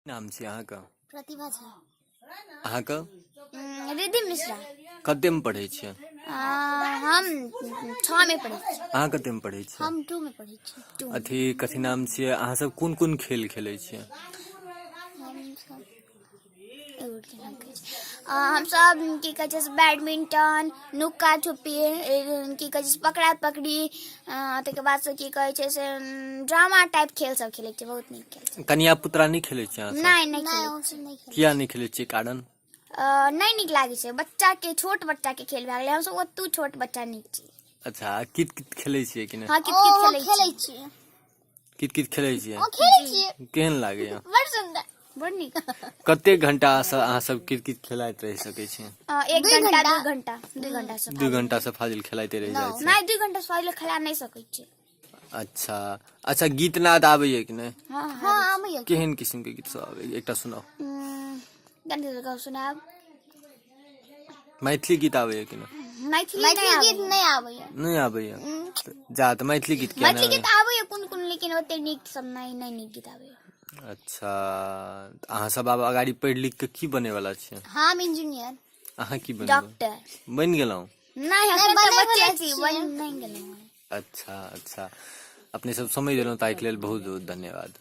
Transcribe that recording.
नाम छी अहाँके? प्रतिभा झा। अहाँके? रिधि मिश्रा। कतेमे पढ़ै छियै? हम 6 में पढ़ै छी। अहाँ कतेमे पढ़ै छियै? हम 2 में पढ़ै छी, 2। अथी कथी नाम छियै, अहाँ सब कोन कोन खेल खेलै छियै? हम सब एगो के नाम कहै छी। हमसब की कहै छै से बैडमिंटन, नुक्का छुपी, की कहै छै से पकड़ा पकड़ी, ताहिके बादसँ की कहै छै से ड्रामा टाइप खेल सब खेलै छियै। बहुत नीक खेल छै। कनिया पुतरा नहि खेलै छियै अहाँ सब? नहि, नहि खेलै छियै। किया नहि खेलै छियै, कारण? नहि नीक लागै छै। बच्चाके, छोट बच्चाके खेल भए गेलै। हमसब ओतू छोट बच्चा नीक छी। अच्छा, कित कित खेलै छियै कि नहि? हँ, कित कित खेलै छियै। कित कित खेलै छियै? खेलै छियै। केहन लागैया? बड़ सुंदर, बड़ नीक। कते घंटा से अहाँ सब कित कित खेलाइत रहि सकै छी? 1 घंटा, 2 घंटा, 2 घंटा से। 2 घंटा से फाजिल खेलाइते रहि जाइ छी? नहि, 2 घंटा से फाजिल खेला नहि सकै छी। अच्छा अच्छा, गीत नाद आबैया कि नहि? हँ हँ, आबैया। केहन किस्म के गीत सब आबैया, एकटा सुनाउ। कनि सुनायब। मैथिली गीत आबैया कि नहि? मैथिली गीत नहि आबैया। नहि आबैया? जा, तऽ मैथिली गीत किया मैथिली नहि? गीत आबैया कोन कोन, लेकिन ओते नीक सब नहि, नहि नीक गीत आबैया। अच्छा, तऽ अहाँ सब आब अगाड़ी पढ़ि लिख के की बने वाला छियै? हम इंजीनियर। अहाँ की बनबै? डॉक्टर। बनि गेलहुँ? नहि, अखन तऽ बच्चे छी, बनि नहि गेलहुँ। अच्छा अच्छा, अपने सब समय देलहुँ ताहिके लेल बहुत बहुत धन्यवाद।